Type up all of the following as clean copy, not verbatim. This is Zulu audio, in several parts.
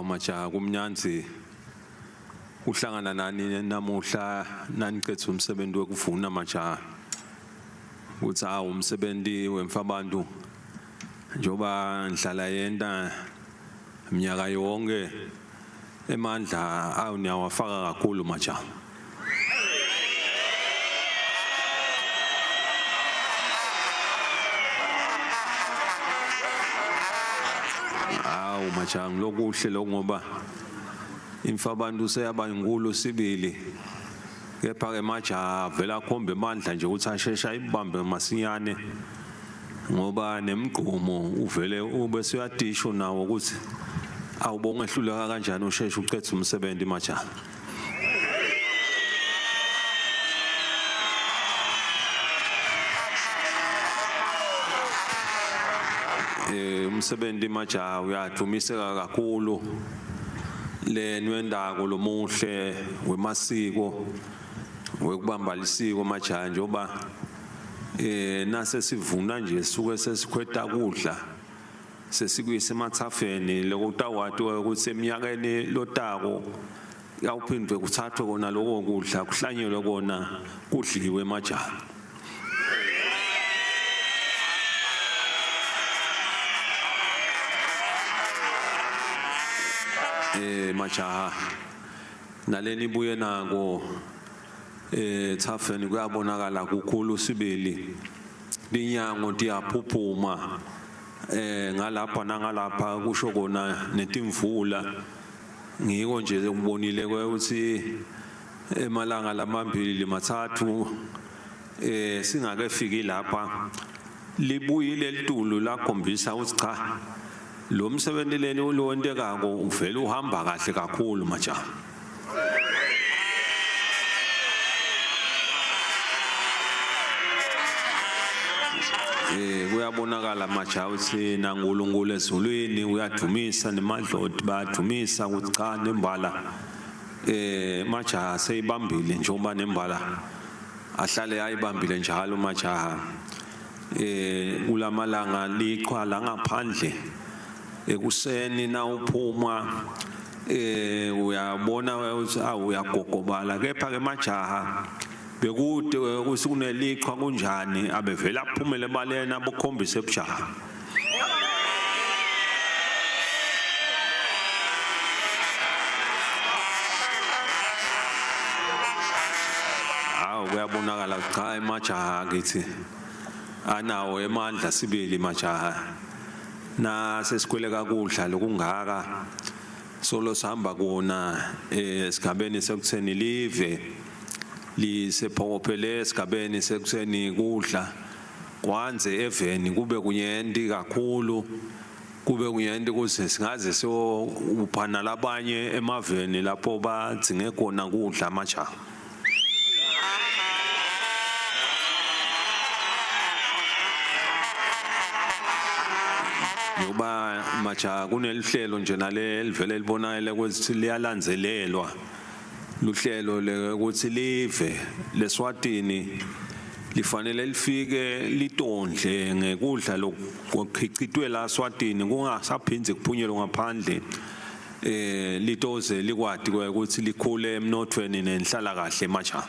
Majaha kumnyanzi kuhlangana nani namuhla nanicetha umsebenzi wokuvuna majaha ukuthi awu umsebenzi wemfabantu njoba ngihlala yenta iminyaka yonke emandla awu niyawafaka kakhulu majaha. Hawu majaha ngilokuhle lokho ngoba imfabantu seyaba inkulu sibili kepha ke majaha vele akhombe amandla nje ukuthi asheshe ayibambe masinyane ngoba nemgqumo uvele ube suyadisho nawo ukuthi awubonge ehluleka kanjani usheshe uqedze umsebenzi majaha. Umsebenzi majaha uyadumiseka kakhulu le nwendako lomuhle wemasiko wekubamba lisiko majaha njengoba nase sivuna nje suke sesikhweta kudla sesikuyise emathafeni lokutawati ukuthi eminyakeni lotako yawuphindwe kuthathwe kona lokho kudla kuhlanyelwe kona kudliwe majaha. Majaha naleni ibuye nako thafeni kuyabonakala kukhulu sibili linyango tiyaphuphuma ngalapha nangalapha kusho kona netimvula ngiko nje ukubonile ukuthi emalanga lamambili mathathu singakefiki lapha libuyile litulu lakhombisa ukuthi cha lo msebenzi leni ulowentekako uvele uhamba kahle kakhulu majaha. Kuyabonakala majaha ukuthi naNkulunkulu ezulwini uyadumisa nemadloti bayadumisa ukuthi cha nembala majaha seyibambile njengoba nembala ahlale ayibambile njalo majaha. Kulamalanga liqhwa la ngaphandle ekuseni nawuphuma uyabona ukuthi awu uyagogobala kepha ke majaha bekude ukuthi kuneliqhwa kunjani abevela aphumele ebaleni abukhombise ebujaha. Hawu kuyabonakala cha emajaha kithi anawo emandla sibili majaha na sesikweleka kudla lokungaka solo sihamba kona esigabeni sekutheni live lisephokophele esigabeni sekutheni kudla kwanze eveni kube kunyenti kakhulu kube kunyenti kuze singaze siyophana labanye emaveni lapho badzinge khona kudla majaha. Ngoba majaha kunelihlelo nje nale livele libonakele ukuthi liyalandzelelwa luhlelo ukuthi live leSwatini lifanele lifike litondle ngekudla lokukhicitwe la Swatini kungasaphindze kuphunyelwe ngaphandle litoze likwati ukuthi likhule emnothweni nenhlala kahle majaha.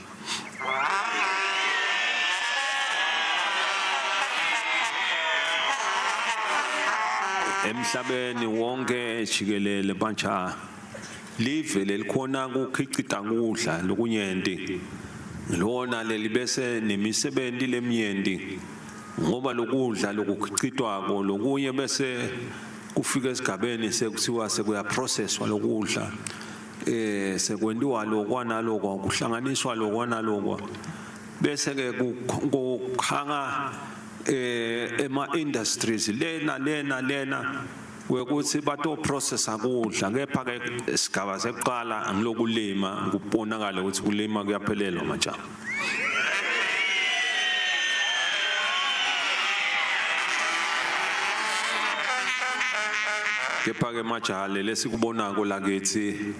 Emhlabeni wonke jikelele majaha live lelikhona kukhicita kudla lokunyenti lona leli bese nemisebenzi lemnyenti ngoba lokudla lokukhicitwako lokunye bese kufika esigabeni sekuthiwa sekuyaprocesswa lokudla sekwentiwa lokwa nalokwa kuhlanganiswa lokwa nalokwa bese ke kukhanga ema industries lena lena lena wekuthi bato processa kudla kepha ke sigaba sekuqala ngilokulima kubonakala ukuthi kulima kuyaphelelwa majaha. Kepha ke majaha lesikubonako lakithi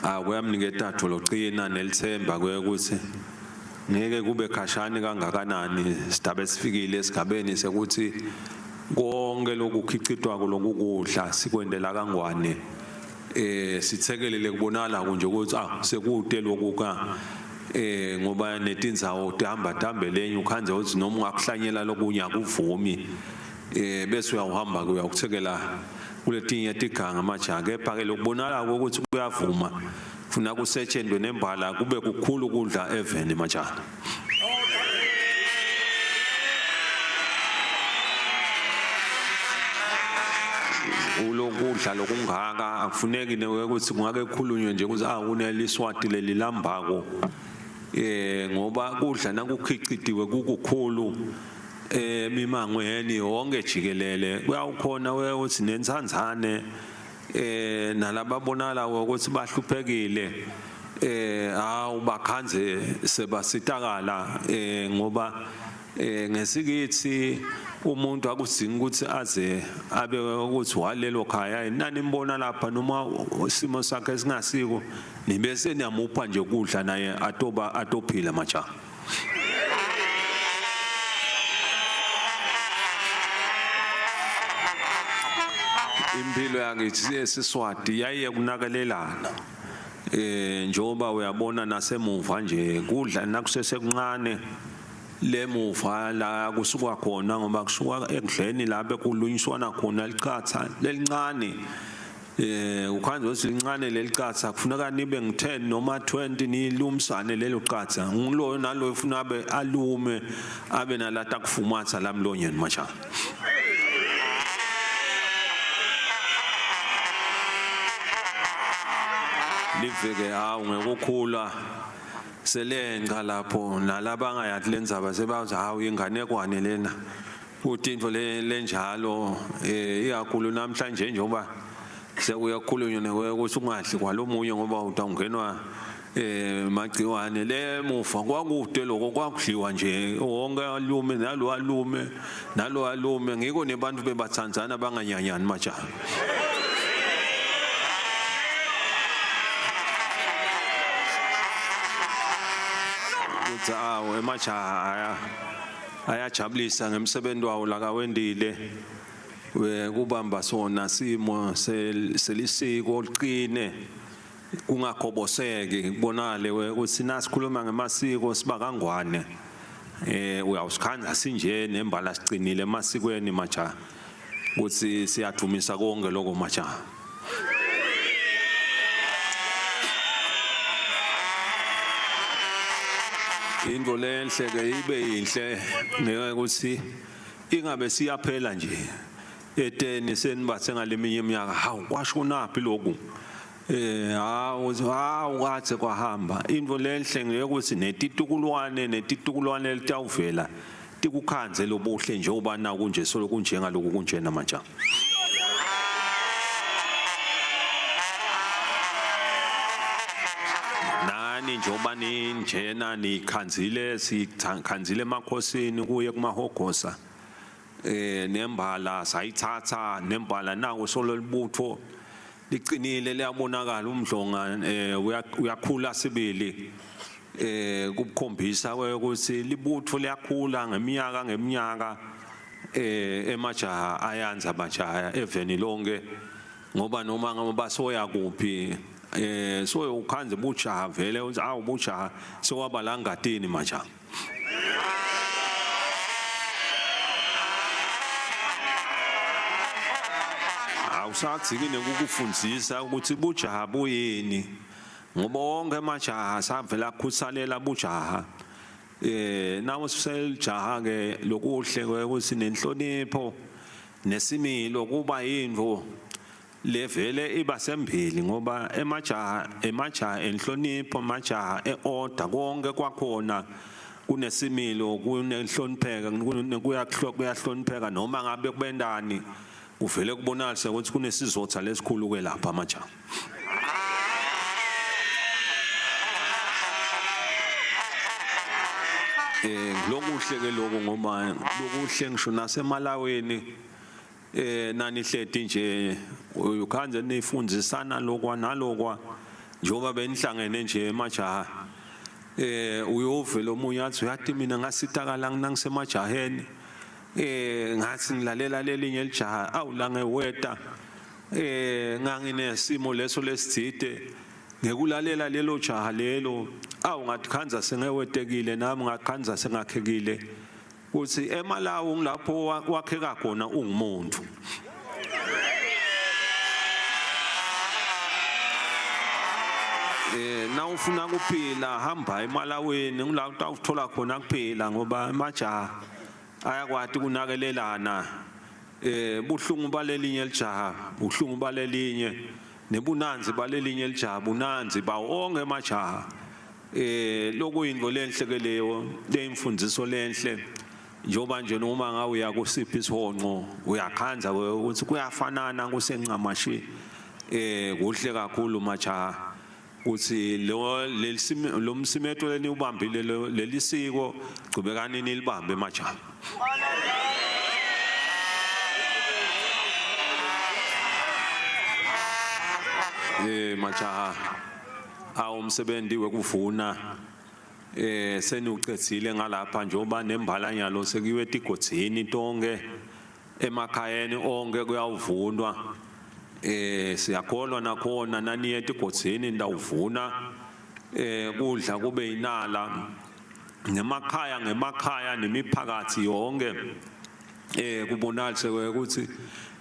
akuyamniketa locina nelithemba ukuthi ngeke kube khashane kangakanani sidabe sifikile esigabeni sekuthi konke lokukhicitwako lokukudla sikwendela kangwane. Sithekelele kubonakala nje ukuthi ah sekude lokuka ngoba netindzawo tihamba tambe lenye ukhanze ukuthi noma ungakuhlanyela lokunye akuvumi, bese uyawuhamba ke uyakuthekela kuletinye tiganga majaha. Kepha ke lokubonakala ukuthi kuyavuma, funa kusetshenzwe nembala kube kukhulu kudla eveni majaha. Ulokudla lokungaka akufuneki ukuthi kungake kukhulunywe nje ukuthi ah kuneliswati lelilambako, ngoba kudla nakukhicitiwe kukukhulu emimangweni yonke jikelele, kuyawukhona ukuthi nensanzane nalababonala ukuthi bahluphekile, hawu bakhanze sebasitakala, ngoba ngesikithi umuntu akudzingi ukuthi aze abe ukuthi walelo khaya nani imbona lapha noma isimo sakhe singasiko, nibese niyamupha nje kudla naye atoba atophila majaha. Impilo yakithi yesiSwati yayiye kunakelelana, njengoba uyabona nasemuva nje kudla nakusesekuncane lemuva la kusuka khona, ngoba kusuka ekudleni la bekulunyiswana khona lichatha lelincane. Ukhanze ukuthi lincane lelicatha, kufuneka nibe ngu10 noma 20 nilumsane lelo qatha, ngiloyo naloyo ufuna abe alume abe nalata kufumatha lamlonyeni majaha. Liveke hawu ngekukhula selenca lapho nalabangayati lendzaba sebathi hawu inganekwane lena, kuthi into lenjalo ikakhulu namhlanje njengoba sekuyakhulunywa ukuthi ungadli kwalomunye ngoba utawungenwa magciwane. Lemuva kwakude lokho kwakudliwa nje wonke alume nalo alume nalo alume, ngiko nebantu bebathandzana banganyanyani majaha. Kuthi awu emajaha aya ayajabulisa ngemsebenzi wawo lakawendile kubamba sona simo selisiko liqine kungakhoboseki, kubonakale ukuthi nasikhuluma ngemasiko sibakangwane, uyawusikhandla sinje nembala siqinile emasikweni majaha, ukuthi siyadumisa konke lokho majaha. Into lenhle ke ibe yinhle ngeke ukuthi ingabe siyaphela nje eteni senibathe ngaleminye iminyaka, hawu kwashonaphi lokhu, hawu hawu kathe kwahamba. Into lenhle ngeke netitukulwane netitukulwane litawuvela tikukhanze lobuhle njengoba naku nje solo kunjengaloku kunjena majaha. Nani njengoba ninjena nikhanzile, sikhanzile emakhosini kuye kumahogosa, nembala sayithatha nembala naku solo libutho liqinile liyabonakala umdlonga, uyakhula sibili, kubukhombisa ukuthi libutho liyakhula ngeminyaka ngeminyaka, emajaha ayanza amajaha eveni lonke, ngoba noma ngoba soya kuphi soyo ukhanze bujaha vele uthi awu bujaha sewaba la ngatini majaha. Awusadziki nekukufundzisa ukuthi bujaha buyini, ngoba wonke amajaha savela akhuthalela bujaha. Nawe selijaha ke lokuhle ukuthi nenhlonipho nesimilo kuba yinto levele iba sembili, ngoba emajaha emajaha enhlonipho, amajaha eorder, konke kwakhona kunesimilo kunenhlonipheka, kuyahlonipheka noma ngabe kubendani, kuvele kubonakalise ukuthi kunesizotha lesikhulu ke lapha amajaha. Lokuhle ke lokho, ngoba lokuhle ngisho naseMalaweni nanihleti nje ukhanze nifundzisana lokwa nalokwa njengoba benihlangene nje emajaha, uyovela omunye athi uyathi mina ngasitakala nangisemajaheni, ngathi ngilalela lelinye lijaha awu la ngeweta. Nganginesimo leso lesithide ngekulalela lelo jaha lelo, awu ngathi sengewetekile nami, ngakhanza sengakhekile kuthi eMalawi ngilapho wakheka khona ungumuntu. Na ufuna kuphila hamba eMalaweni, ngila utawuthola khona kuphila ngoba emajaha ayakwati kunakelelana. Buhlungu balelinye lijaha, buhlungu balelinye, nebunanzi balelinye lijaha, bunanzi bawo onke emajaha. Lokuyinto lenhle ke leyo, leyimfundiso lenhle. Njengoba nje noma ngawe uya kusiphi isihonqo uyakhanza ukuthi kuyafanana kusencamashi. Kuhle kakhulu majaha uthi lo lo msimeto leniubambile, leli siko gcubekani nilibambe majaha. Majaha, awumsebenzi wekuvuna seniucedzile ngalapha, njengoba nembalanyalo sekuyiwe etigodzini tonke, emakhayeni onke kuyawuvunwa. Siyakholwa nakhona naniye etigodzini ndawuvuna kudla kube inala nemakhaya ngemakhaya nemiphakathi yonke. Kubonakalise ukuthi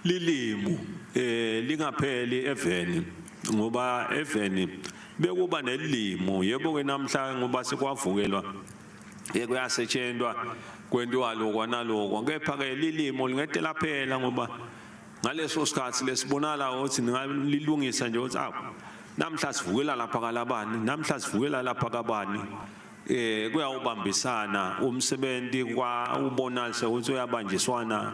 lilimu lingapheli eveni, ngoba eveni bekuba nelimo. Yebo ke, namhla ngoba sekwavukelwa kuyasetshenzwa kwentiwa lokwa nalokwa, kepha ke lilimo lingete laphela, ngoba ngaleso sikhathi lesibonala ukuthi ningalilungisa nje ukuthi awu, namhla sivukela lapha kalabani, namhla sivukela lapha kabani. Kuyawubambisana umsebenzi, kwa ubonalise ukuthi uyabanjiswana,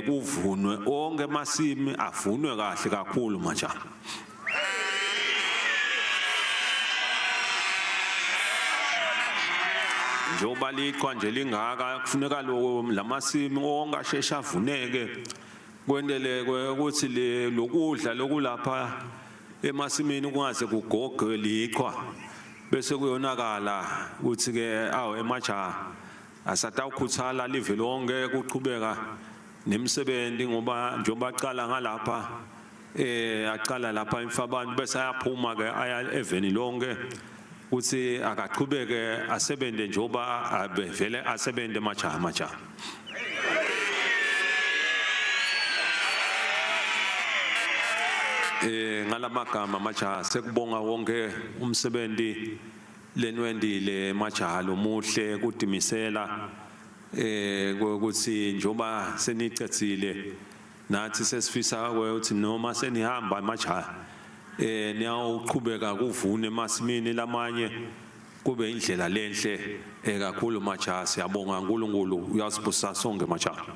kuvunwe onke amasimi, avunwe kahle kakhulu manje. Njengoba liqhwa nje lingaka, kufuneka lo lamasimi onke asheshe avuneke, kwenteleke ukuthi lokudla lokulapha emasimini kungaze kugoge liqhwa bese kuyonakala. Ukuthi ke awu, emajaha asatawukhuthala live lonke kuchubeka nemsebenzi, ngoba njengoba aqala ngalapha, aqala lapha imfabantu, bese ayaphuma ke aya eveni lonke, kuthi akachubeke asebenze njengoba abevele asebenze majaha majaha. Ngalamagama majaha, sekubonga wonke umsebenzi lenwendile majaha lomuhle, kudimisela ukuthi njengoba senicedzile, nathi sesifisa ukuthi noma senihamba majaha niyawuqhubeka kuvune emasimini lamanye, kube indlela lenhle kakhulu majaha. Siyabonga, uNkulunkulu uyasibusisa sonke majaha.